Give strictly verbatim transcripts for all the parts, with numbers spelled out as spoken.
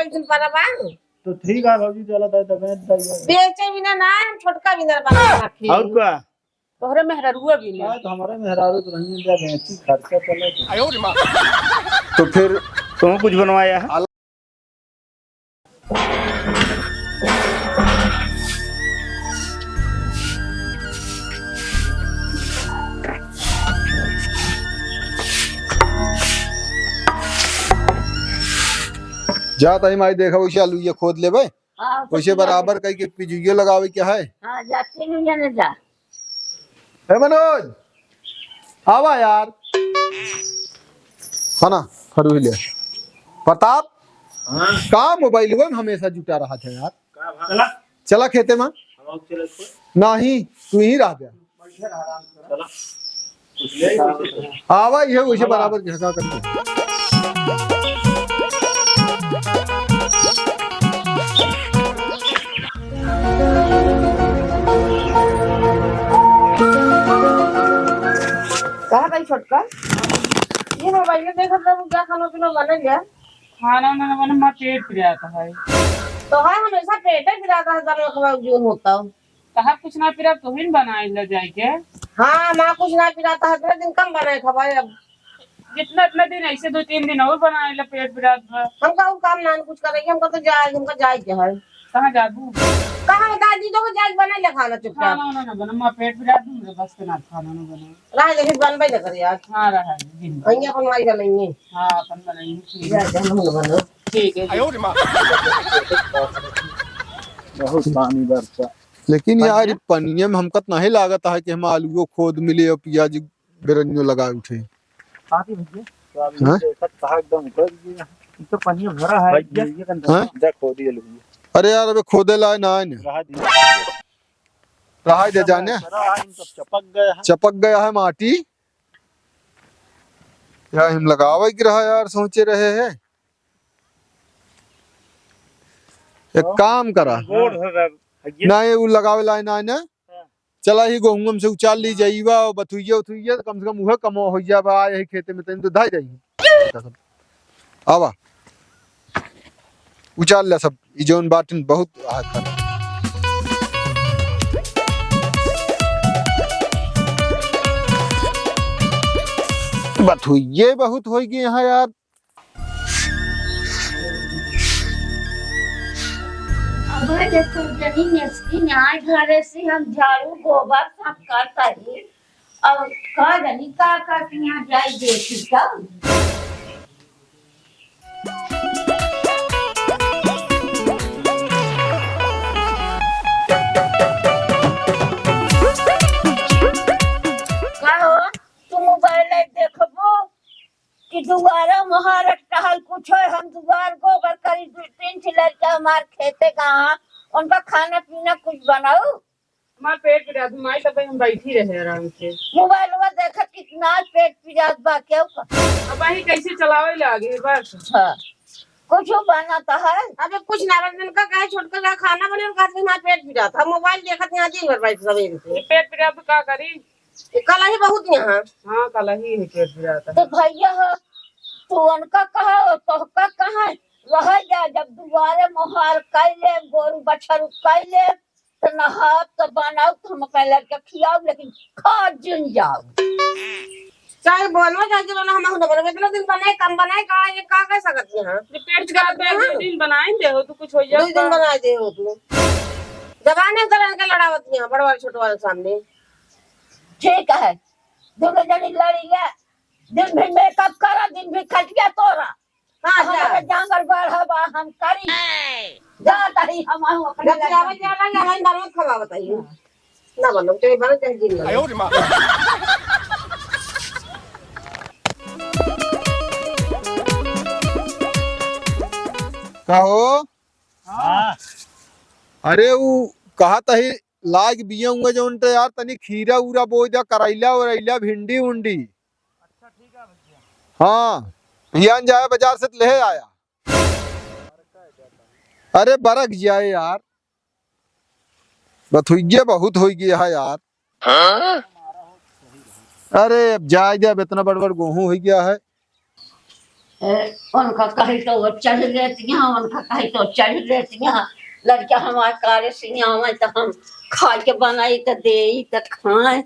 दिन पर बा। तो ठीक है भौजी, चला था तो बेच दे। बेचे बिना ना, हम छोटका बिना बना रखे। और का? तोहरे मेहरारुआ बिना। हाँ, तो हमारे मेहरारू तो नहीं दे, बेची खर्चा चले तो। तो फिर तुम कुछ बनवाया है? जा तही माई देखा, वैसे आलू ये खोद लेबे। हाँ, वैसे बराबर कई के पिजुइयो लगावे के है। हाँ, जाती नहीं जाने जा। ए मनोज, आवा यार। है ना, फरू ले। प्रताप, हाँ। का मोबाइल हुआ हमेशा जुटा रहा था यार। का भाई? चला। चला खेते में। हम लोग चले थे। नहीं, तू ही रह जा। चला। आवा, ये वैसे बराबर झगड़ा करते। कहाँ गई छोटका? ये मोबाइल में देखत रहू, क्या खाना पीना बने गया? खाना उना ना बने, हमार पेट पिरात है। तो है, हमेशा पेटे पिरात है, जब एक बार जो होता हो। तहार कुछ ना पिरात, तोहिन बनाई ले जाए के। हाँ, हमार कुछ ना पिरात है, इतने दिन कम बनाए खबाए अब। जितना इतना दिन ऐसे दो तीन दिन और बनाए ले, पेट पिरात बा। हमका और काम ना कुछ करे, हमका तो जाए, हमका जाए के है। कहाँ जाबू? कहाँ बता दी तो जाए, बना ले खाना चुपचाप। खाना उना ना बना, हमार पेट पिरात है, हमरे बस के ना खाना ना बना। रह दे, फिर बनबे न करे आज। हाँ, रह दे, दिन भर। अइया अपन माई बनाइए। हाँ, अपन बनाइए, ठीक है। जा, जा, हम लोग बनो। ठीक है। बहुत पानी बरसा। लेकिन यार, बढ़िया। पनिया में हमका तो नहीं लागत है कि हम आलूओ खोद मिले और पियाज बेरनियो लगा उठे। आती भैया। हाँ? देखत कहा एकदम उतर गया। ये तो पनिया भरा है। भैया। ये कन हाँ? जा खोदिए लो भैया। अरे यार, अबे खोदे लाए ना आए ने। रहा दी। रहा दे जाने। चला, इन सब चपक गया है। चपक गया है माटी। या हम लगावे के रहा यार, सोचे रहे हैं। एक हाँ। काम करा। गोड़ धर रहा है। नहीं, वो लगावे लाए ना आए ना। हाँ। चला ही गोहुम से उचाल ली जाइबा और बथुइया उथुइया, कम से कम उहे कमो हो जाबा, यही खेते में तनी तो धाई जाई। आवा। उचाल ले सब, ई जौन बाटिन बहुत हाथ खराब। बथुइये बहुत होई गए यहाँ यार। अबे देखो, जनी नेस्ती न्याय घरे से हम झाड़ू, गोबर सब करता ही। अब का जानी का करती यहाँ जाई देखी का। का हो, तू मोबाइल देखबो कि दुआरा मोहार टहल कुछ होय, हम दुआर गोबर करी, दू तीन ठे लड़का हमार खेते कहाँ, उनका खाना पीना कुछ बनाऊ। हमार पेट पिरात, माई, तब हम बैठी रहे आराम से। मोबाइलवा देखत कितना पेट पिरात बा, केहू का। अब वही कैसे चलावे लागे, बस। हाँ। कुछ बनत है? अबे कुछ ना बन, इनका कहे छोटका का खाना बने, उनका हाथ में हमार पेट पिरात। हम मोबाइल देखत यहाँ दिन भर बैठ सवेरे से। ये पेट पिरात तो का करी? ये कलही बहुत यहाँ। हाँ, कलही है पेट पिरात है। तो भैया हो, तू उनका कहा, तोहका कहा, रह जा, जब दुआरे मोहार कैले, गोरू बछरू कैले, तो नहाब तो बनाओ, तो हम अपने लड़के खियाओ, लेकिन खा जिन जाओ। चाहे बोलो, चाहे जो बोलो, हम ना बोलो। इतना दिन बनाए, कम बनाए, का, ये का कह सकत हैं, हाँ? ये पेट कुछ करत करत हैं, हैं? दो दिन बनाए दे हो, तू कुछ हो जाए दो दिन का? बनाए दे हो तू। जबाने तरह के लड़ावत हैं, बड़वा छोटवा के सामने। ठीक है, दोनों जनी लड़ी ले, दिन भी मेकअप करा, दिन भी खटिया तोरा। हाँ, जा। हमारे जांगर बढ़ा बा, हम करी। जा तही हम आहू अपने जब लड़का जावे के। जाला, या हमारी मरमत खवावत है। ना बोलो, चाहे बनो, चाहे जिन बोलो। का हो? हाँ। अरे, उ कहा तही लाग बिया हुआ जौन, तो यार, तनी खीरा उरा बोई दा, करैला उरैला, भिंडी उंडी। हाँ, पियान जाए बाजार से तो ले आया। अरे बरक जाए यार, बथुइये बहुत हो गया है यार। अरे अब जाए दे, अब इतना बड़ बड़ गोहूं हो गया है। ए, उनका कही तो वो चढ़ लेती हैं, उनका कही तो चढ़ लेती हैं। लड़का हमारे कार्य से नहीं आवे तो हम खा के बनाई तो देई तो खाए,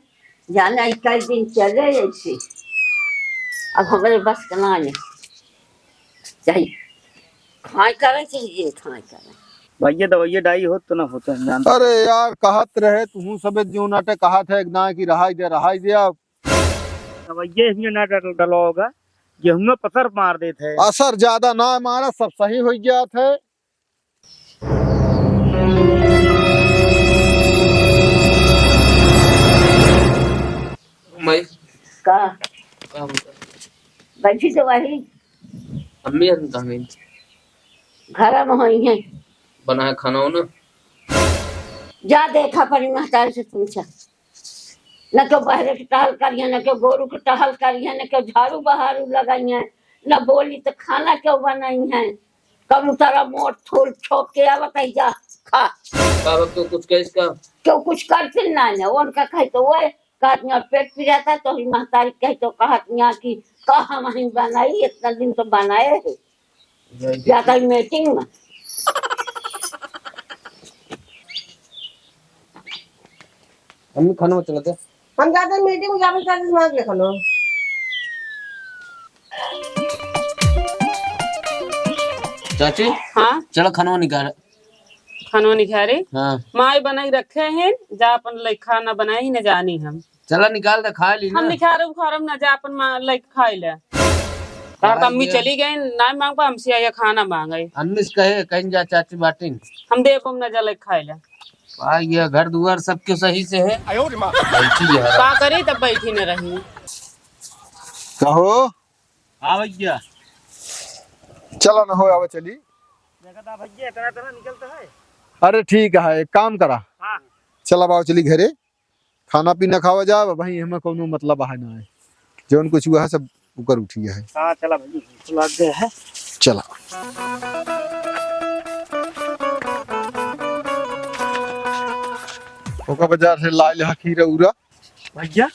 जाने कई दिन चले ऐसे। अब हमारे बस का ना है, चाहे खाए करें चाहे ये खाए करें। भैया दवाइया डाई होत तो ना होत है, जानते। अरे यार, कहत रहे तुहूँ सबे जो नाटे कहत है एक दाएं कि रहाई दे, रहाई दे। अब दवाइया इसमें ना डल-, डलो होगा, गेहूं में पसर मार देत है। असर ज्यादा ना मारा, सब सही हो जात है। माई। का? का होता? बैठी तो वही। अम्मी अन कहाँ गई? घर में होई हैं। बनाया खाना हो ना? जा देखा परी महतारी से पूछा। न केहू बहरे के टहल करिहे, न केहू गोरू के टहल करिहे, न केहू झाड़ू बहारू लगाइहे, न बोली त खाना केहू बनाइहे। कबूतरा मोट थोल ठोक के आवत है, जा खा। का बा, केहू कुछ कहे इसका? केहू कुछ करते ना है, उनका कहे तो वो कहत यहाँ पेट पिराता, तो ही महतारी कहे तो कहत यहाँ कि का हम ही बनाई, इतना दिन तो बनाए है। जाता है मीटिंग में। हम खाना में चलते। हम जाते हैं मीटिंग में, जावे जाते दिमाग ले खाना। चाची, हाँ? चलो खाना निकाल। खाना निकाले? हाँ। माई बनाई रखे हैं, जा अपन ले खाना बनाई न जानी हम। चला निकाल दे, खा ली हम ना। निखारब उखारब ना, जा अपन माँ लइके खाई ले। तार खाई त अम्मी ले। चली गई, ना मांग पा हमसे आया खाना मांगे। अम्मी से कहे, कहीं जा चाची बाटिन। हम देबो ना, जा लइके खाई ले। आ, ये घर दुआर सब क्यों सही से है? आयो रे माँ। बैठी है। का करी तब बैठी न रही। कहो। हाँ भैया। चला न हो, आवे चली। देखा था भैया, इतना इतना निकलता है। अरे ठीक है, एक काम करा। हाँ। चला बाबू चली घरे। खाना पीना खावा जा, अब भाई हमें कौनो मतलब है ना है, जौन कुछ हुआ है सब ऊपर उठी है। हाँ, चला भाई, लग गया है। चला। ओका बाजार से लाइल हा खीरा उरा। भैया,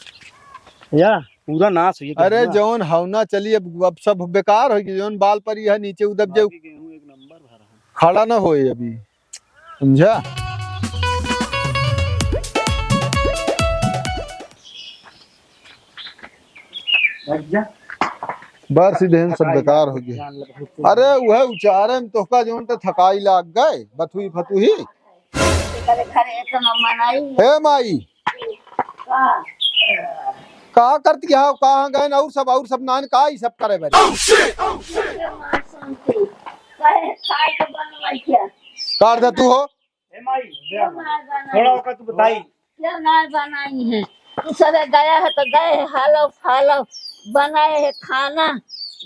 या पूरा नाश हुई अरे गया। जौन हवना चली, अब, अब सब बेकार हो गई, जौन बाल परी है नीचे उदब जाऊ। बाकी गेहूं एक नंबर भरा है। खड़ा ना होए अभी। समझा? बस सीधे सब बेकार हो गए। अरे वह उचारे में तोहका जौन त थकाई लाग गए, बथुई फतुही। तेरे घरे इतना मनाई। हे माई, का? का करती है? कहाँ गए? और सब, और सब नान का ई सब करे बरे? कहे खाए के बनवाई क्या? काट दे तू हो। ए माई, क्यों ना बनाई? थोड़ा ओका तू बताई। क्यों ना बनाई है? तू सबे गया है तो गए है, हालो फालो बनाए है खाना।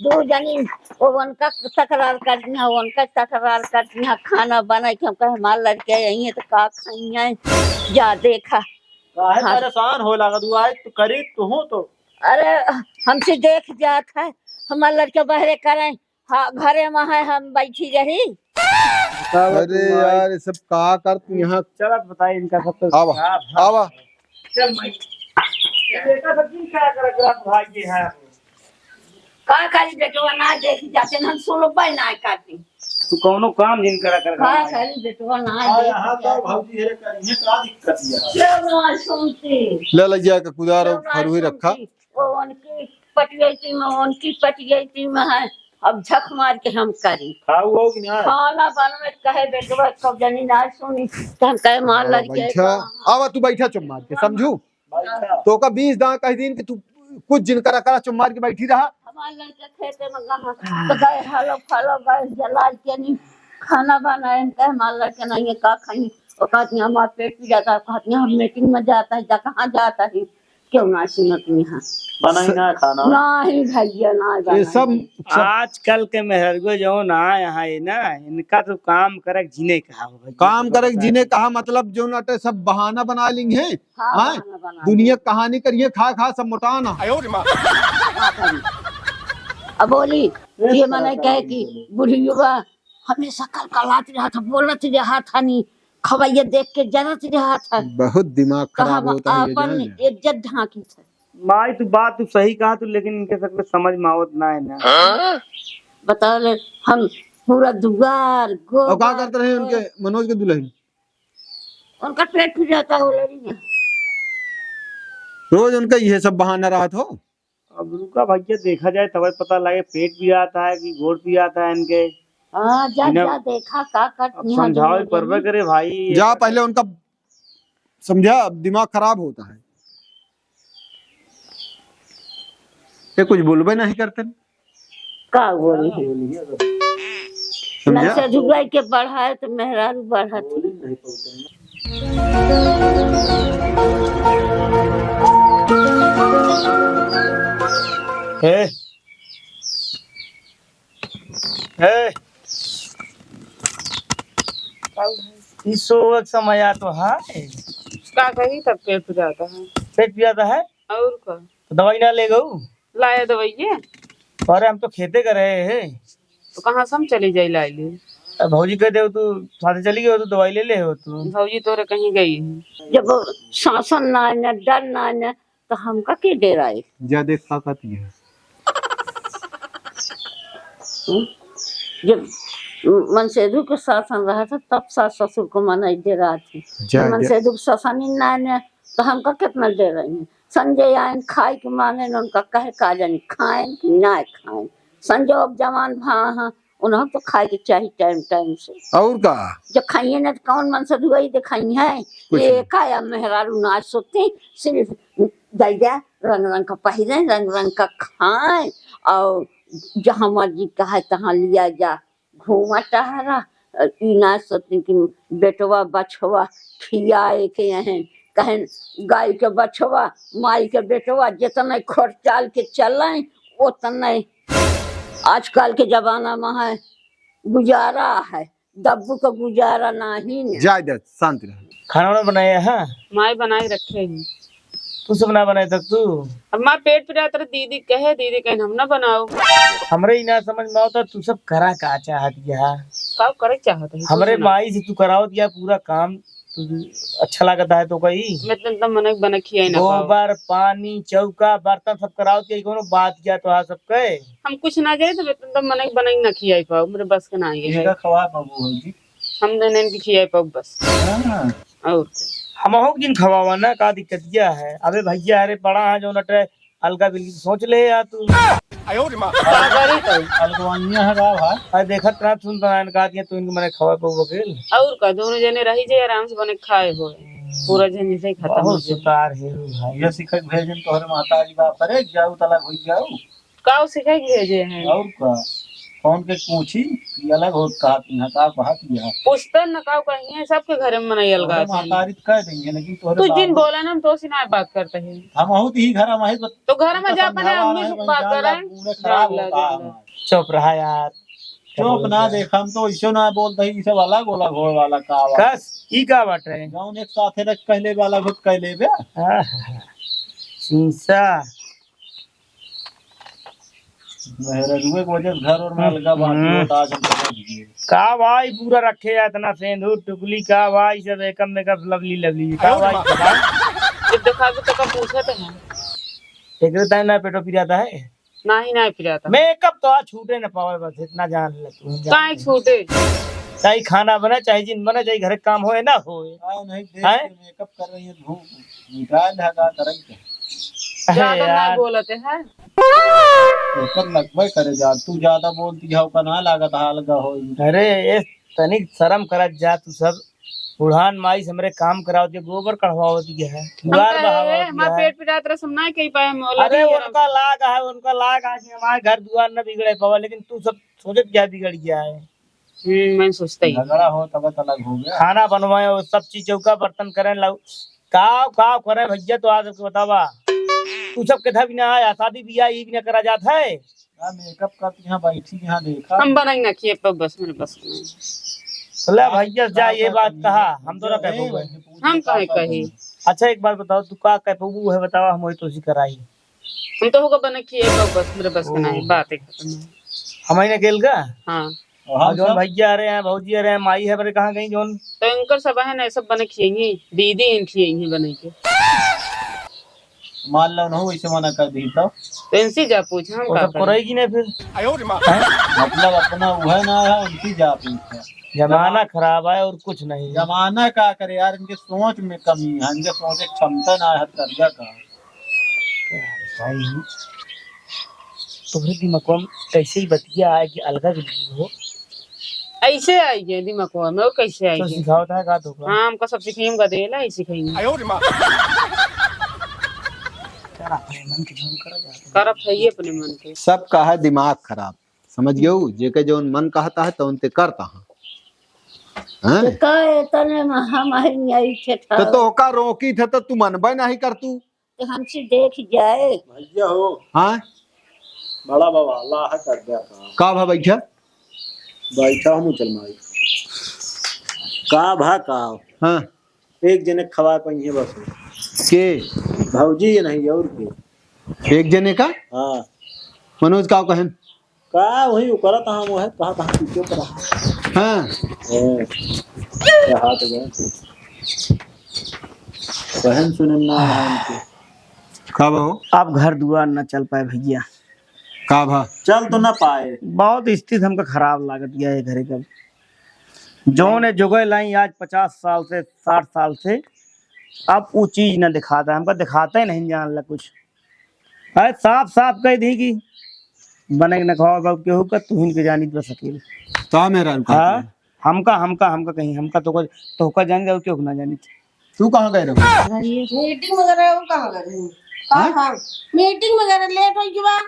दू जनी वो उनका तकरार करती है, उनका तकरार करती है, खाना बनाए के हम कहे हमार लड़के यही है तो का खाई है, जा देखा। काहे हाँ। परेशान हो लगा तू, आज तो करी तू हूँ तो। अरे हमसे देख जात है, हमार लड़के बहरे करें, हाँ, घरे में है, हम बैठी रही। अरे यार, ये सब का करत यहाँ? चलत बताई इनका सब तो आवा, खराब है। आवा। चल माई। ये बेटा सब दिन क्या कर, कर भाई ये है। का करी बेटवा, ना देखी जाते, हम सुनो पाई ना करती। तू कौनो काम जिन करा कर का भाई। करी बेटवा, ना हाँ, देखी यहाँ तो जाते। भौजी है करी, ये का दिक्कत है? चलो सुनती। ले, ले जाके कुदार और चलो फरुई रखा। सुनती। वो उनकी पटियैती में, उनकी पटियैती में है। अब झक मार के हम करी। खाऊ हो कि ना? खाना बनवे कहे बेटवा, कब जनी ना सुनी, तो हम कहे मार आवा लड़के बैठा। का। आवा तू बैठा चुप मार के, समझू? बैठा। तो का बीस दांत कह दिन कि तू कुछ जिन करा करा चुप मार के बैठी रहा। हमार लड़के खेते में गहा, तो गए हलो फलो गए जला के नहीं खाना बनाए, हम कहे हमार लड़के नहीं है, का खाई? वो कहती है, हमार पेट पी जाता है, कहती है, हम मीटिंग में जाता है, जा कहाँ जाता है? क्यों ना सुनत नहीं है? बनाई ना खाना। नहीं भैया, ना ये बनाई। सब, सब आजकल के मेहरगो जो ना यहाँ है ना, इनका तो काम करे के जीने कहा हो भाई। काम करे के जीने कहा मतलब जो ना ते सब बहाना बना लेंगे हैं। हाँ, हाँ? बहाना बना दुनिया लेंगे। कहानी करिए, खा खा सब मोटाना। अब बोली, ये मने कहे कि बुढ़िया हमेशा कलकलात रहा था, बोलत रहा था नी, खवैया देख के जरत रहा था। बहुत दिमाग तो खराब हम होता है, ये अपन जान ले। इज्जत ढांकी थे। माई, तू बात तू सही कहा तू, लेकिन इनके सब समझ में आवत ना है ना। हाँ? बता ले, हम पूरा दुआर, और का गोबर, करत रहे उनके, मनोज के दुलही? उनका पेट फूल जाता हो लड़ी ना। रोज उनका ये सब बहाना रहत हो। अब रुका भैया, देखा जाए तब पता लगे पेट पिरात है कि गोड़ पिरात है इनके। हाँ, जा, इन्हें जा, देखा का करत अब हैं समझावे दुलही। परबे करे भाई, ये जा, पहले उनका समझा, अब दिमाग खराब होता है। ये कुछ बोलबे नहीं करते। का बोली है? समझा? नशा झुकाई के बढ़ाए तो मेहरारू बढ़त है। हे, हे, ई सोवक समय आ तो है। का कही, तब पेट पिरात है। पेट पिरात है? और का? तो दवाई ना ले गऊ? लाया दवाइये। अरे, हम तो खेते का रहे हैं। तो कहाँ से हम चली जाई लाई ले? अब भौजी कह दे, तू साथे चली गई हो, तू दवाई ले ले हो तू। भौजी तोरे कहीं गई है। जब शासन ना है, ना डर ना है, ना तो हमका के डेराई? जा देख का कहती है। हम्म? जब मनसेधु के शासन रहा था, तब सास ससुर को मनई डेरात थी। जा, जा। मनसेधु के शासन ही ना आने, तो हमका कितना डेराई है? संजय आइन खाए के मांगे न, उनका कहे का जानी खाएं कि ना खाएं। संजय अब जवान भा हैं, उन्हें तो खाए के चाही टाइम टाइम से। और का? जब खाइए ना तो कौन मनसेधु आई दे खाई है? कुछ ये नहीं। का या मेहरारू ना सोते, सिर्फ दे दे, रंग रंग का पहिरे, रंग रंग का खाए, और जहाँ मर्जी कहे तहाँ लिया जा, घूमा टहरा। ई ना सोचती कि बेटवा बछवा खियाए के हैं, कहें गाय के बछवा, माई के बेटवा, जितने खर्चाल के चलें, उतने आजकल के जमाना में है, गुजारा है। दब्बू का गुजारा नाही न। जाए दे, शांत रह। खाना वाना बनाया है? माई बनाए रखे हैं। तू सब ना बनाए तक तू? अब माँ पेट पिरात रहे, दीदी कहे, दीदी कहे हम ना बनाओ। हमरे ही ना समझ में आवता, तू सब करा का चाहत या? का करे चाहत है? हमरे कुछ ना। माई से तू करावत या पूरा काम, तू अच्छा लागत है तो कही? मैं तो एकदम मनक बनक खियाई ना पाओ। गोबर, पानी, चौका, बर्तन सब करावत या, कोनो बात या तो आ सब कहे? हम कुछ ना जाए तो मैं तो एकदम मनक बनक ना खियाई पाओ, मेरे बस के ना ये है। इनका खवा पाबू भौजी? हम तो इनके खियाई पाओ बस। हाँ। और क्या? हमहू के जिन खवावा ना, का दिक्कत या है? अबे भैया, अरे बड़ा है जो नटे, अलगा बिल्कुल सोच ले यार तू। आयो रे माँ। अलगवानिया है का भाई? अरे देखत ना सुन तो इनका दिया, तू इनके मने खवा पाबू वकील। और का, दोनों जने रही जे आराम से बने खाए हो, पूरा झंझट ही खत्म हो बहुत जाए। सुतार है रे भाई। ये सिखा के भेजन तोहरे महतारी बाप, अरे जाऊ तलाक हो जाऊ। का उ सिखाई के भेजे हैं? और का? कौन के पूछी? कि अलग होत कहत यहाँ, का कहत यहाँ? पूछते न का कहीं है, सबके घरे में मनई अलगा अरे थी। महतारी तो कह देंगे, लेकिन तोहरे तू जिन बाबू बोला ना, हम तो उसी ना बात करते हैं। हम बहुत ही घर में है, तो घर में तो जा, अपने समझावा अम्मी से बात करें। बूढ़े खराब होता है। चुप रहा यार। चुप ना देख, हम तो इसे ना बोलते हैं, ये सब अलग अलग होए वाला का बा। कस, ई का बाटे? जौन एक साथे रख कहले वाला बहुत कहले बे। आहा, शीशा। मेहररुए के वजह से घर और में अलगा बांट दियो, हम्म। तो आज हम समझ गए। का भाई पूरा रखे है इतना सेंधुर टुकली, का भाई सब एकअप मेकअप लवली लवली, का भाई सब? जब देखा तो का पूछत है। एकरे ताई ना पेटो पिरात है? नाही, नाही पिरात है। मेकअप तो आज छूटे न पावे, बस इतना जान ले तू, जान काहे ले। छूटे? चाहे खाना बने, चाहे जिन बने, चाहे घर के काम होए ना होए। हाँ, नहीं, देख हैं? के मेकअप कर रही है, धूप निकाल है, का करे के? अरे ज्यादा ना यार। बोलते हैं। ओकर लगबे करे जा, तू ज्यादा बोलती है, ओकर ना लागत हाल का होई। अरे, ए, तनिक शर्म करत जा तू सब। बुढ़ान माई से हमरे काम करावत है, गोबर कढ़वावत है, हम दुआर कहे, बहावत हमार है। पेट पिरात रहे, हम ना कही पाए, हम अरे, लड़ी है। उनका लाग है, उनका लाग है कि हमारे घर दुआर न बिगड़े पावा, लेकिन तू सब सोचत क्या बिगड़ गया है? हम्म, मैं सोचता ही। झगड़ा हो तब तो अलग हो गया। खाना बनवाए और सब चीज चौका बर्तन करें लाओ। काव, काव करे भैया, तो आज सबके बतावा। तू सब के था भी ना आया, शादी ब्याह ई भी ना करा जात है। का मेकअप करती यहाँ बैठी यहाँ देखा। हम बनाई ना खिए पे बस, मेरे बस के नहीं। तो ले भैया, जा, ये बात कहा, हम तो ना कह पाऊंगे। हम काहे कही? अच्छा, एक बात बताओ, तू का कह पाऊ है बतावा, हम वही तो उसी कराई। हम तो होगा बने खिए पे बस, मेरे बस के नहीं, बात ही खत्म है। हम ही ना खेल का? हाँ। और और हम जौन सब भैया आ रहे हैं, भौजी आ रहे हैं, माई है, बड़े कहाँ गई जौन? तो इनकर सब है ना, सब बने खिएंगी, दीदी इन खिएंगी बने के। मान लो ना, वैसे मना कर दी तो। तो इनसे जा पूछ, हम वो का सब करें? करेगी ना फिर। हैं? मतलब अपना वह ना है, उनकी जा पूछ है। जमाना खराब है और कुछ नहीं। जमाना का करे यार, इनके सोच में कमी है, इनके सोचे क्षमता ना है, हथकंडा का। भाई, तोहरे दिमागवा में कैसे ही बतिया आए कि अलगा भी नहीं हो। ऐसे आई है दिमागवा में, और कैसे आई तो है? सिखावत है का तोका? हाँ, हमका सब सिखाई, हमका देला ही सिखाई। आयो रे माँ। चल, अपने मन के जौन करा जात है। करत है ये अपने मन के। सबका है दिमाग खराब, समझ गयो? जेके जौन मन कहता है, तौन ते करता है। हैं? तो का एतने महामारी में आई थे तो ठाव? तोका रोकी थे तो तू मनबे नहीं कर तू। तो हमसे देख जाए। भैया हो। हाँ? बड़ा बाबा, अल्लाह कर दे का। का भा बैठा? बैठा हूँ चल माई। का भा का? हाँ। एक जने खवा पाई है बस। के? भौजी ये नहीं और के? एक जने का? हाँ। मनोज का कहन? का वही ओकरा तहाँ वो है, कहाँ कहाँ पीछे पर रहा। हाँ। हाँ। क्या हाथ गया? बहन सुनन ना रहा इनके। का बा हो? अब घर दुआर न चल पाए भैया। का भा? चल तो ना पाए। बहुत स्थिति हमका खराब लागत गया है घरे का। जौन है जोगे लाई आज पचास साल से, साठ साल से, अब वो चीज न दिखाता, हमका दिखाता ही नहीं जान ला कुछ। अरे साफ साफ कह दी कि बने के न खाओ बाबू केहू का, तुहिन के जानित बस अकेले। का मेहरारू का हाँ? हमका, हमका, हमका कहीं, हमका तो को, तो का जान जाओ, क्यों ना जानित। तू कहाँ गए रहो? मीटिंग में गए रहे, वो कहाँ गए रहे? हाँ? हाँ, मीटिंग में गए रहे, लेट हो गया।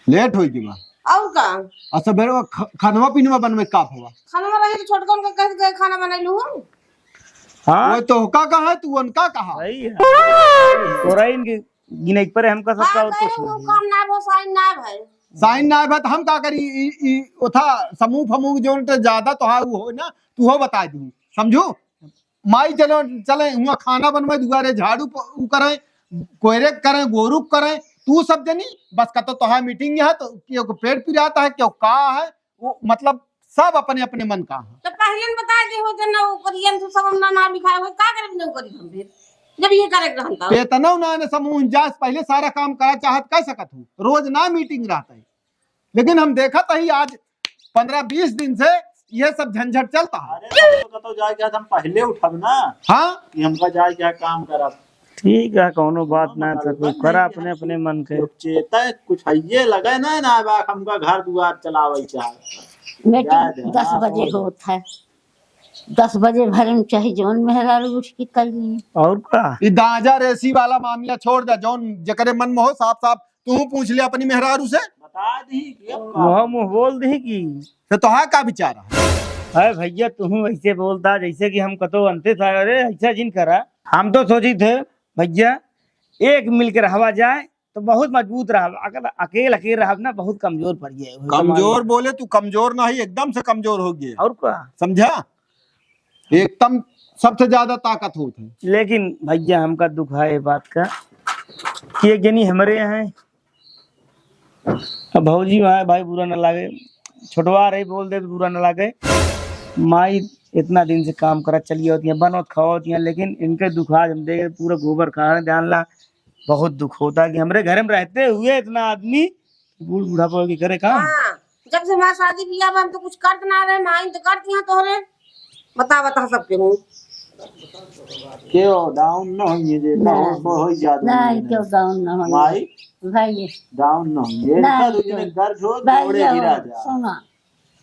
लेट हो गया। और का? अच्छा, बेरो ख-, खानवा पीनवा बनवे का भवा? खानवा रहे तो छोटकन का कह के खाना बनाई लूँ। हाँ? वो तो का कहा, तू उनका कहा। सही है। तोरा इनके गिने के परे हमका सबका हाँ, और कुछ गए वो नहीं। काम ना वो साइन ना भाई। साइन ना भाई, तो हम का करी? ई, ई, ओथा समूह फमूह जोन ते ज्यादा तो हाँ, वो हो ना, तू हो बता दू, समझू? माई चलो, चले हुआ खाना बनवे, दुआरे झाड़ू प-, उ करे, कोयरे करे, गोरू करे, तू सब जनी, बस कतो तोहार मीटिंग है, तो क्यों को पेट पिराता है, क्यों का है, वो मतलब सब अपने अपने मन का है। तो पहले न बता दे हो, जब ना वो करियन से सब हम ना नाम लिखाए हो, का करे बिना करी हम फिर? जब ये करे के रहन तब। तो इतना उन्होंने समूह इंजास पहले सारा काम करा चाहत कर सकत हो, रोज ना मीटिंग रहता है। लेकिन हम देखत हई आज पन्द्रह बीस दिन से ये सब झंझट चलता है। अरे, हम तो कतो जाए के आज हम पहले उठब ना। हाँ? कि हमका जाए के काम करब। ठीक है, कौनो बात ना, तो कोई करा अपने, अपने मन के। चेता कुछ हइये लगे ना, ना बा, हमका घर दुआर चलावे चाहे। मीटिंग जाए दे, दस हाँ, बजे छोड़ दे। होत है। दस बजे भरे में चाहे जौन मेहरारू उठ के कर ली। और का? ई दाजा रेसी वाला मामला छोड़ दे, जौन जेकरे मन में हो साफ साफ तू पूछ ले अपनी मेहरारू से। बता दी कि अब का? मुँह मुँह बोल दी कि। तो तोहार का विचार है? अरे भैया, तू ऐसे बोलता जैसे कि हम कतो अंते था। अरे ऐसा जिन करा, हम तो सोची थे भैया एक मिल के रहवा जाए तो बहुत मजबूत रहब। अगर अकेल अकेल रहब ना, बहुत कमजोर पड़ जाए। कमजोर बोले तू, कमजोर नहीं, एकदम से कमजोर हो गया। और का? समझा? एकदम सबसे ज्यादा ताकत होत है। लेकिन भैया, हमका दुख है ये बात का कि एक जनी हमरे यहाँ है, अब भौजी वहाँ है, भाई बुरा न लागे, छोटवा रही बोल दे तो बुरा न लागे। माई इतना दिन से काम करत चली होती है, बनत खावत होती है, लेकिन इनके दुख आज हम देख पूरा गोबर खाने जान ला। बहुत दुख होता है कि हमरे घर में रहते हुए इतना आदमी बूढ़ बुढ़ापा की करे काम। हाँ, जब से हमारा शादी बियाह बा, हम तो कुछ करत ना रहे, माई तो करती हैं तोहरे। बता, बता सबके हूँ। क्यों डाउन न होइए जे, ना हो, नहीं। हो, हो जात नहीं, नहीं। क्यों डाउन न होइए? माई भाई। डाउन न होइए। नहीं, इनका तो क्यों? इन्हें गर्ज हो, भाई, जोड़े ये गिरा हो, जा। सुना,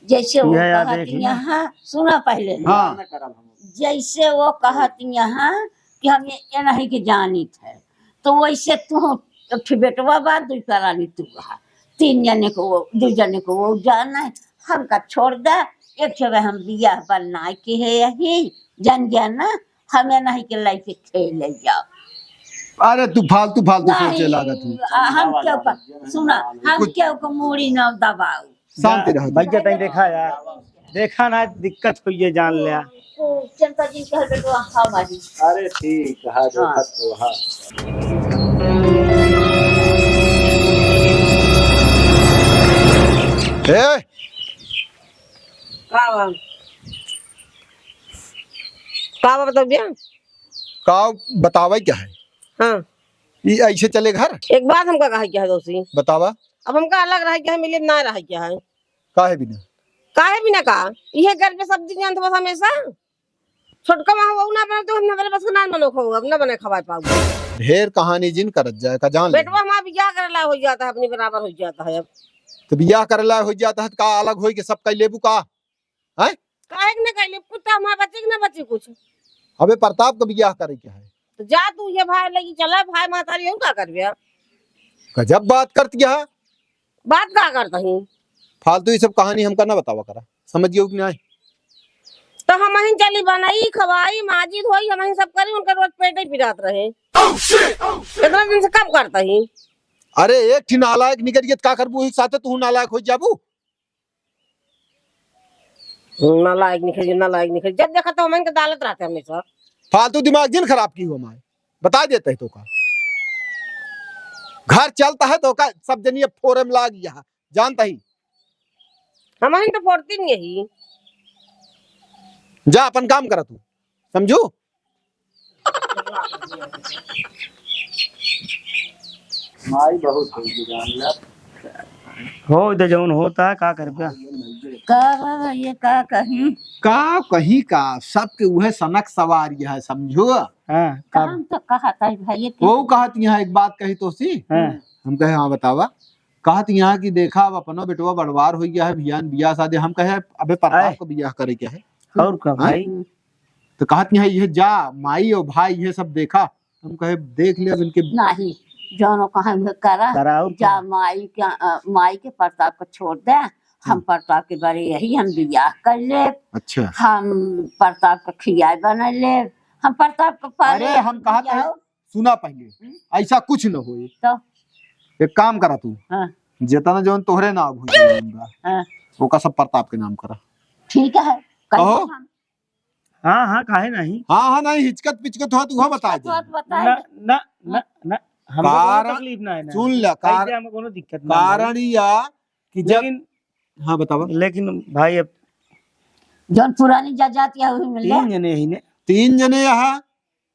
जैसे वो यह याद कहत है कि यहाँ, सुना पहले। हाँ। ना करब हम। जैसे वो कहत यहाँ कि हम ये, ये नहीं के जानित है, तो वैसे तू एक ठे बेटवा बा, दुई परानी तू रहा, तीन जने को वो, दू जने को वो जाना है, हमका छोड़ दे, एक ठे हम बियाह बनना के है यही, जान गया ना, हमें नहीं के लेके खेले जाओ। अरे तू फालतू, फालतू सोचे नहीं, लागत हूँ। आ, हम क्यों का, सुना, हम कुछ क्यों को मूड़ी ना दबाऊ। शांति रहो। भैया, तनी देखा यार, देखा ना, दिक्कत होइए, जान लिया। ओ, चंपा जी कह बेटवा, हाँ मारी। अरे ठीक, हाँ, हाँ। देखत तो, हाँ। ए! का बा? का बा बताओ भैया? का बतावे क्या है? हाँ। ई ऐसे चले घर? एक बात हमका कहे के है दोषी। बतावा। अब हमका अलग रहे के है, मिले ना रहे के है। काहे बिना? काहे बिना का? इहे घर पे सब दिन जानत बस हमेशा। छोटका वहाँ वो ना बने तो हम हमारे बस का ना बनो खाओ, अब ना बने खवाए पाओ। ढेर कहानी जिन करत जाए का जान ले। बेटवा हमारा बियाह करे ला हो जाता है, अपनी बराबर हो जाता है अब। तो बियाह करे ला हो जाता है तो का अलग होई के सब कई लेबू का? हैं? काहे के ना कइले? कुछ तो हमार बची कि ना बची कुछ? अबे प्रताप का बियाह करे के है। तो जा तू ये भाई लगी चला, भाई महतारी हम का करबे? गजब बात करती है। बात का करता ही? फालतू ये सब कहानी हमका ना बतावा करा, समझ गयो कि नहीं? तो हमहिन चली बनाई, खवाई, माजी धोई, हमहिन सब करी, उनका रोज पेटे पिरात रहे। कितना दिन से कब करता ही? अरे एक ठी नालायक निकल गया, का करबू? एक साथे तू नालायक हो जाबू। नालायक निकल, नालायक निकल। जब देखा तो हमन के डालत रहते हमेशा। फालतू दिमाग जिन खराब की हो हमारे, बता देते हैं तो का। घर चलता है तो का, सब जनिए फोरम लाग यहाँ, जानता ही। हमन तो फोड़ती नहीं ही। जा अपन काम करा तू, समझू? माई बहुत हो गई जान ला। हो दे जौन होता है, का करबे? का बा भैया, का कहीं? का कहीं का, सबके उहे सनक सवारी है, समझो? हाँ, का? हम तो कहत है भैया कि वो कहत यहाँ एक बात कही तो सी। हाँ। हम कहे, "हाँ, बतावा।" कहत यहाँ कि देखा, अब अपना बेटवा बड़वार हो गया है, बियान बियाह शादी। हम कहे, "अबे प्रताप आए। का बियाह करे के है।" और का आए? भाई? तो कहत यहाँ, "ये जा, माई और भाई, ये सब देखा।" हम कहे, "देख ले अब इनके।" नहीं, जौन कहा उहे करा। करा और जा का? माई के, अ, माई के प्रताप को छोड़ दे, हम हम्म। प्रताप के बरे यही हम बियाह कर ले। अच्छा। हम प्रताप का खियाए बना ले, हम प्रताप का पाले अरे, हम कहा था, बियाह। सुना पहले, हम्म। ऐसा कुछ न होई। तो? एक काम करा तू, हाँ। जितना जौन तोहरे नाम हो जमीन बा, हाँ। ओका सब प्रताप के नाम करा। ठीक है, कहो। हम हाँ, हाँ, काहे नहीं? हाँ, हाँ, नहीं, हिचकत पिचकत हो, तू हाँ बता दे। बात बताए ना, दे। ना, ना, ना, हमको कोनो कारण, तकलीफ ना है ना। सुन ले, कैसे कार-, हमें कोनो दिक्कत ना है। कारण या कि जब लेकिन, हाँ, बतावा। लेकिन भाई, अब जौन पुरानी जा-, जाति है, वही मिल तीन जाए। जने ही ने। तीन जने यहाँ,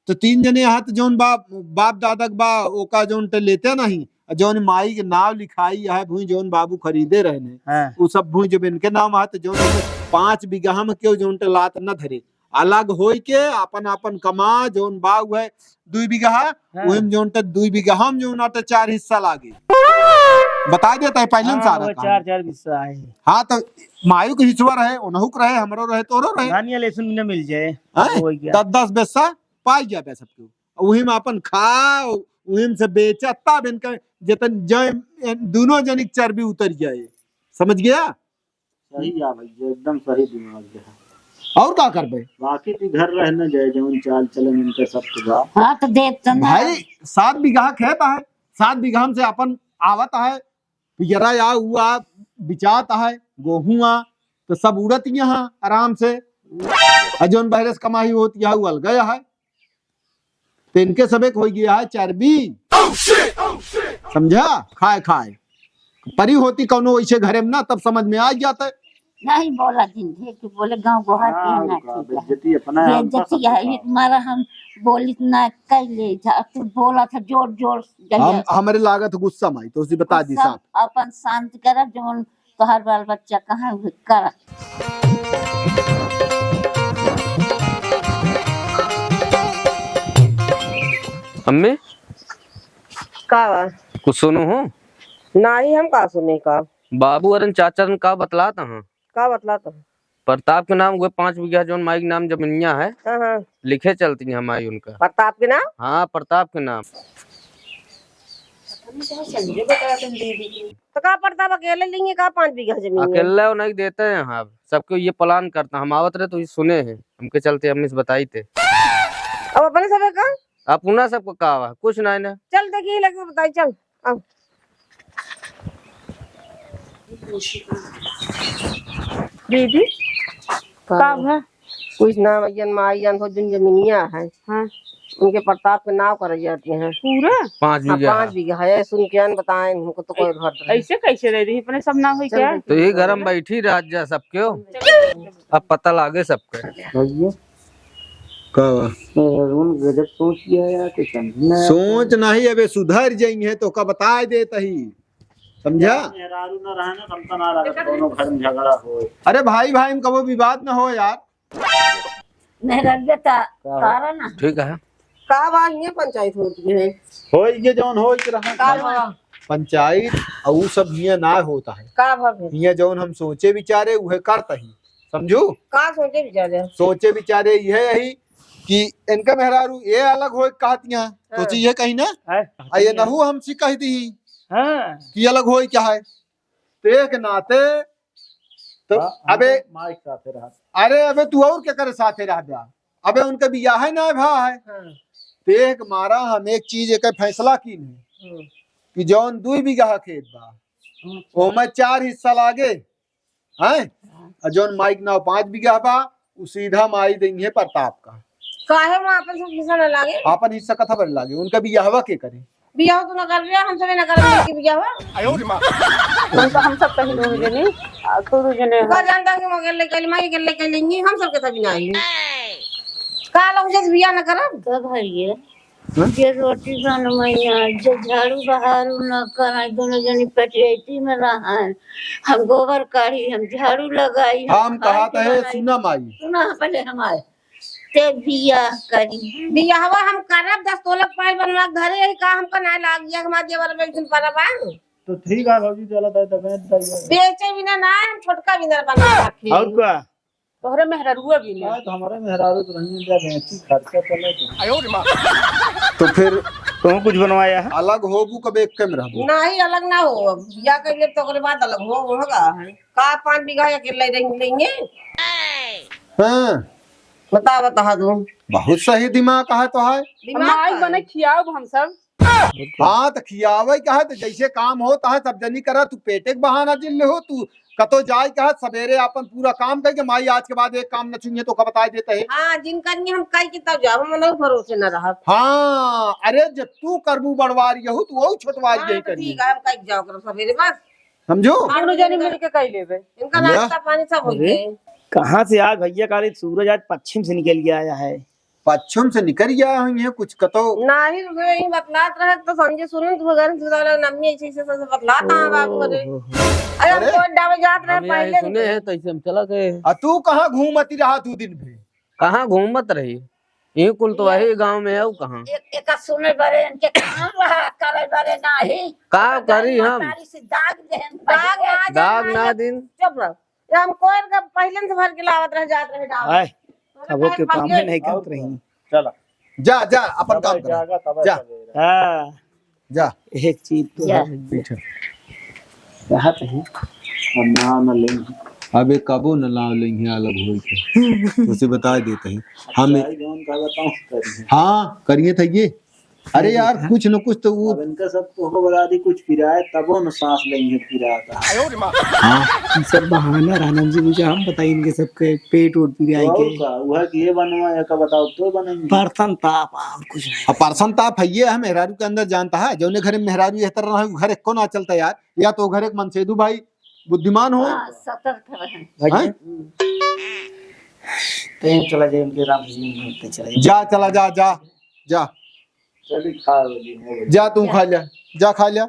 तो तीन जने यहाँ, तो जौन बाप, बाप दादा के बा, ओका जौन टे लेते नहीं, आ जौन माई के नाव लिखाई है, भूई जौन बाबू खरीदे रहने, हाँ। उ सब भूई जब इनके नाम है, तो जौन पाँच बीघा में केहू जौन टे लात न धरे। अलग होई के आपन, आपन कमा, जौन बा उहे दुई बीघा, हाँ। उहे में जौन त दुई बीघा हम जौन आटे चार हिस्सा लागे। बता देता है पहले हाँ, सारा वो काम। चार, चार हिस्सा है। हाँ, तो मायू के हिस्सा रहे, उनहु के रहे, हमरो रहे, तोरो रहे। धानिया लहसुन में न मिल जाए, हैं? वो हो गया। दस, दस बिस्सा पाई जाबे सबके। उही में आपन खा, उही में से बेचा, तब इनका जतन जय, दोनों जनिक चर्बी उतर जाए। समझ गया? सही है भैया, एकदम सही दिमाग है। और का करबे? बाकी तो घर रहने जाए, जौन चाल चलन इनका सब तो बा। हाँ, तो देख तो ना। भाई, सात बीघा खेत है, सात बीघा में से अपन आवत है, पियरा या हुआ, बिचात है, गोहुआ, तो सब उड़त यहाँ आराम से। और जौन बहरे से कमाई होत, या उ अलग है। तो इनके सबे के हो गया है चर्बी। समझा? खाए खाए। परी होती कौनो वैसे घरे में ना, तब समझ में आ जाता है। नहीं बोला जिन, ढेर के बोले गाँव गोहार के हाँ, ना उनका ठीक है। बेइज्जती अपना है, हम बेइज्जती कर है, सकते हैं। हमारा हम बोली ना कर ले, जा, तू बोला था जोर जोर से, हम, जहिया हमरे लागत गुस्सा में आई, तो उसी बता दी गुस्सा साहब। अपन शांत करा, जौन तोहार बाल बच्चा कहाँ हुए, करा। अम्मी, का बा? कुछ सुनू हूँ? नाही, हम का सुने का? बाबू अरन चाचा अरन का बतलात हैं? का बतलात हैं? प्रताप के नाम हुए पाँच बीघा जौन माई के नाम जमीनिया है, हाँ, हाँ। लिखे चलती हैं माई उनका। प्रताप के नाम? हाँ, प्रताप के नाम। तो का प्रताप अकेले लेंगे का पाँच बीघा जमीन? अकेले वो नहीं देते हैं। हाँ, सबके ये प्लान करता, हम आवत रहे तो ये सुने हैं, हमके चलते अम्मी से बताई थे। अब अपने सबे का? अपना सबको का हुआ? कुछ नहीं ना। चल देखिए, लगे बताई, चल। अब दीदी, का का बा? कुछ ना, भैया, माई जान हो, जिन जमीनिया है, हाँ। उनके प्रताप के नाव करे जाती हैं। पूरा? पाँच हाँ, बीघा। पाँच बीघा है, सुन के आन बताएं, हमको तो कोई ऐ-, घर नहीं। ऐसे कैसे दे दी? अपने सब नाव है चल क्या? देखिए। तो ये घर में बैठी रह जा सब क्यों? चल। अब पता लागे सबके। भैया, का बा? मेहरारू गजब सोच लिया यार, कुछ समझ ना आया। सोच नहीं, अबे सुधर जइहें तो का बताए देत ही, समझा? मेहरारू ना रहे ना, तब तो ना लगा दोनों घर में झगड़ा हो। अरे भाई भाई में कबो विवाद ना हो यार। मेहरारू बेटा, का हो? तारा ना। ठीक है। का बा, ये पंचायत होती है? होई के जौन होई के रहा। का बा? पंचायत और उ सब हियां ना होता है। का बा फिर? हियां जौन हम सोचे विचारे उहे करता ही, समझू? का सोचे विचारे? सोचे विचारे यह है कि इनका मेहरारू ये अलग होई कहतियां, हाँ। सोची ये कही ना, हाँ। आ ये नहू हमसे कह दी हाँ। कि अलग होई क्या है, तो एक नाते तो हाँ, अबे हम तो माई के साथे रहत। अरे अबे तू और के करे साथे रह जा, अबे उनका बियाह है ना भा है। हाँ। तो एक मारा हम एक चीज एक फैसला कीन है हम्म। कि जौन दुई बीघा खेत बा, हम्म। ओमे चार हिस्सा लागे, हैं? हाँ। और जौन माई के नाव पाँच बीघा बा, उ सीधा माई देंगे प्रताप का। काहे वहाँ आपन सब हिस्सा ना लागे? आपन हिस्सा कथा बरे लागे, उनका बियाहवा के करे? बियाह तू ना कर रहे, हम सब ना कर रहे कि बियाह। हम तो, हम सब कहीं दोनों जने, आ, तू दो जने का हो। जानता कि मगर लेके आइली, माई के लेके आइली, हम सब के तभी ना आई। का लोग जब बियाह ना करब? का भाई ये? हाँ? जे रोटी बनवैया, जे झाड़ू बहारू न कराई, दोनों जनी पटियाइती में रहन। हम गोबर काढ़ी, हम झाड़ू लगाई, हम हम खाए कहा के तो है, बनाई। सुना माई। सुना पहले हमारे। ते बियाह करी। बियाहवा हम करब, दस तोला पायल बनवा के धरे, यही का हमका ना लाग गया, हमार जेवर में एक दिन परब आ। तो ठीक है भौजी, चला था तो बेच दइए। बेचे बिना ना, हम छोटका बिना बना रखे। और का? तोहरे मेहरारुआ भी नहीं। हाँ, तो हमारे मेहरारू तो नहीं है, बेची खर्चा चले तो। तो फिर तुम कुछ बनवाया है? अलग होबू कब एक में रहबू? नहीं, अलग ना हो, अब बियाह कर ले तो ओकरे बाद अलग हो, होगा। का पाँच बीघा अकेले रह लेंगे? हाँ। बता, बता दो। बहुत सही दिमाग है तो है। दिमाग माई का? बने खियाओ हम सब। हाँ, तो खियावे का है, तो जैसे काम होता है, सब जनी करा, तू पेटे के बहाना जिन ले हो, तू कतो जाए का है, सवेरे अपन पूरा काम करके, माई आज के बाद एक काम न छुइए तो का बताए देते हैं। हाँ, जिन करनी हम कई के तब जाओ, हम उन्हें भरोसे न रहब। हाँ, अरे, जब तू करबू बड़वार यहू, तू वहू छोटवार हाँ, यही तो करिए। ठीक है, हम कई के जाओ करो सवेरे बस। समझो? दोनों जनी मिल के कई लेबे। इनका समझा? नाश्ता पानी सब हो अरे, गए। कहाँ से आज भैया का सूरज आज पश्चिम से निकल के आया है। पश्चिम से निकल गया है, ये कुछ कतो। नाही, रुके, यही बतलात रहे, तो समझे, सुनन, तो बगैर से वाला नम्मी ऐसे, ऐसे, ऐसे बतलात है बाबू, अरे। ओहो। अरे, हम अरे। कोई डावे जात रहे, हम यहाँ पहले सुने रुके। हैं, तो ऐसे हम चला गए। आ, तू कहाँ घूमती रहा तू दिन भर? कहाँ घूमत रही? ये कुल तो ये वही गाँव में है, वो कहाँ? एक, एक सुने बरे, इनके काम रहा, करे बरे नाही। का करी हम? तारी से दाग देहन, दाग ना, दाग ना दिन। चुप रह। ये हम कोयर का पहिले से भर के लावत रह जात रहे डाल। आय, तोरे अब वो काहे के काम भागे? में नहीं करत रही। चला। जा, जा, अपन काम कर। जागा तब जा। सवेरे। हाँ। जा। एक चीज तो जा। है। पीछे। कहा तो है। अब ना, ना लेंगे। अबे कबो न लाव लेंगे अलग होई के। उसे बता देते हैं। हम अच्छा, जौन का बताऊं, करिए। हाँ, करिए था ये। अरे यार, कुछ न कुछ तो वो अब इनका सबको हो बता दी, कुछ पिराए, तबो न सांस लेंगे पिराता। हाँ। ई सब बहाना रहा नंजी भैया, हम बताई इनके सबके पेट ओट पिराई तो के। और का, वह कि ये बनवा, या का बताओ, तो बनेंगे। परसन ताप, और कुछ नहीं। अब परसन ताप है ये, हम मेहरारू के अंदर जानता है, जौने घर में मेहरारू यह तरह रहे, घर को ना चलता यार, या तो घर एक मनसेदू भाई बुद्धिमान हो। हाँ, सतर्क रहे। हैं? हम्म। तो चला जाए, उनके राम जी में चला जाए। जा, चला जा, जा, जा। चलिए, खा लो जी, हो गया। जा, तू खा लिया, जा, खा लिया।